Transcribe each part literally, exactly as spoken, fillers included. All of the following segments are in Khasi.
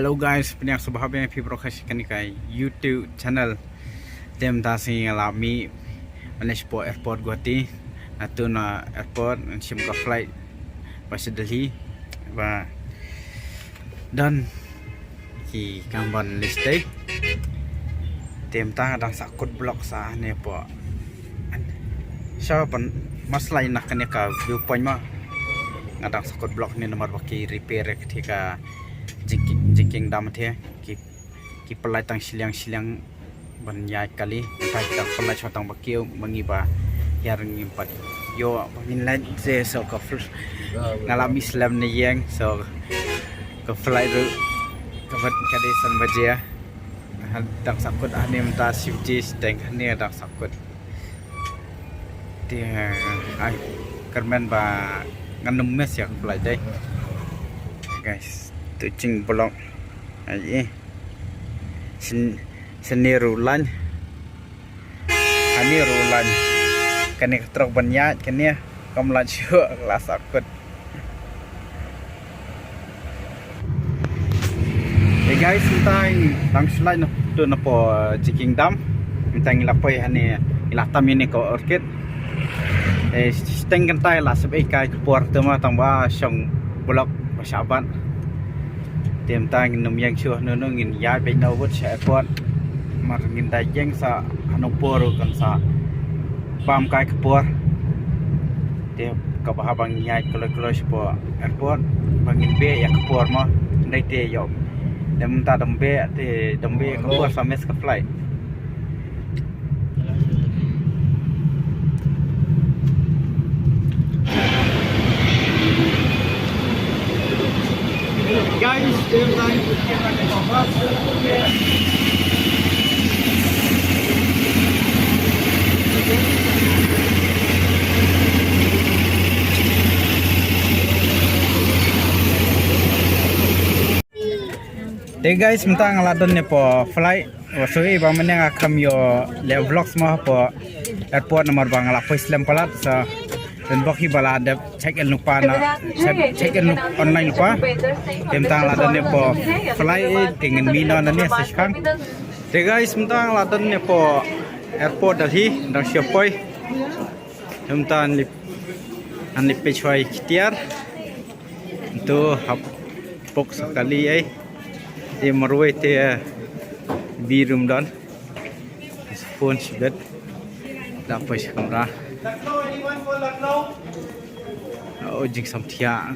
Hello guys, pdiang sngewbha ïa phi baroh sha kane ka YouTube channel. Te mynta sngi nga la mih ban leit shapoh airport Guwahati. Naduh na airport ngan shim ka flight ba sha Delhi. Ba don ki kam ban leit sha. Te mynta nga dang sah kut block sha ne po. Sha ban maslai na kane ka viewpoint ma. Nga dang sah kut block ne namar ba ki repair ka thika jingking jingking dam the ki ki pynlait tang shiliang shiliang ban ïaid kali. Mynta ki dang pynlait shwa tang ba kiew ma ngi ba hiar ngim pat ïoh ba ngin lait se. So ka fl- nga la mih slem ne ïeng. So ka flight ruh ka bat ka dei san baje. Dang sah kut hangne mynta shipti steng hangne dang sah kut. Te ai kyrmen ba ngan ym miss ïa ka flight dei. Guys, tu jing block. Ai eh. Syn- syn ruh lain. Hangne ruh lain. Kane ka trok ban ïaid kane kam lain shuh, la sah kut. Hey guys, mynta ngi dang shu leit na tu na po Jingkieng Dam. Mynta ngi la poi hangne, ngi la tam ïa ne ka orchid. Eh, steng kynta la sep ei kai ka por tu ma tang ba shong block ba shah bat. Te mynta ngin ym ïeng shuh, no no ngin ïaid beit na wut sha airport. Mar ngin da ïeng sa hano por kan sa bam kai ka por. Te kaba haba ngin ïaid kloi kloi sha airport ba ngin beh ïa ka por mo. Ndai te ïoh. Te mynta dang beh te dang beh ka por sa miss ka flight. Guys, te guys, mynta nga la don ne po flight. Wa soi ba mynne nga kam ïoh leh vlogs mo hapoh airport namar ba nga la poi slem palat. So, don bok hi ba la dep check in lypa na, check, check in online lypa. Te mynta nga la don ne po flight, te ngin mih noh nangne sa shipang. Te guys, mynta nga la don ne po airport Delhi, dang shu poi. Te mynta ngan leit, ngan leit peit shuwa ïa ki tiar. To hap pok sa kali ei. Te marwei te, eh, bi rum don. Phone shibet. Da poi sha kamra. Oh, jingsam thiah.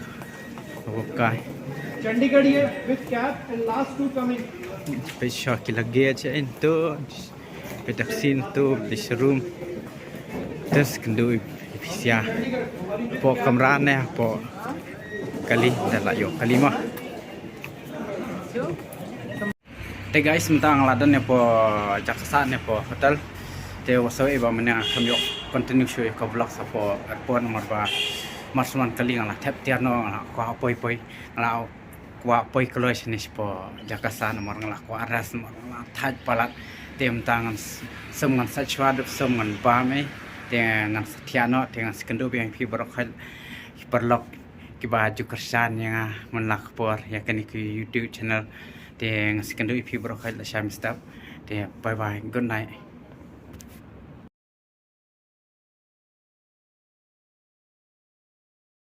Oh, kai. Chandigarh ye with cab and last two coming. Peit shuwa ki luggage ei to. Peit da ka sien to, peit sha room. Te sa kynduh ïa phi sha hapoh kamra ne hapoh kali, da la ïoh kali mo. Te guys, mynta nga la don ne hapoh jaka sah ne hapoh hotel. Te wa soi ba mynne nga kam ïoh continue shuwa ïa ka vlog sha hapoh airport namar ba mar shu wan kali nga la thep tiar noh, nga la kwah poi poi, nga la kwah poi kloi shane shapoh jaka sah namar nga la kwah rest namar nga la thait palat. Te mynta ngan s- sum ngan sait shuwa dep sum ngan bam ei. Te ngan sa thiah noh, te ngan sa kynduh biang ïa phi baroh khoit ki paralok kiba ju kyrshan ïa nga man la ka por ïa kane ka YouTube channel. Te ngan sa kynduh ïa phi baroh khoit lashai mynstep. Te bye bye, good night.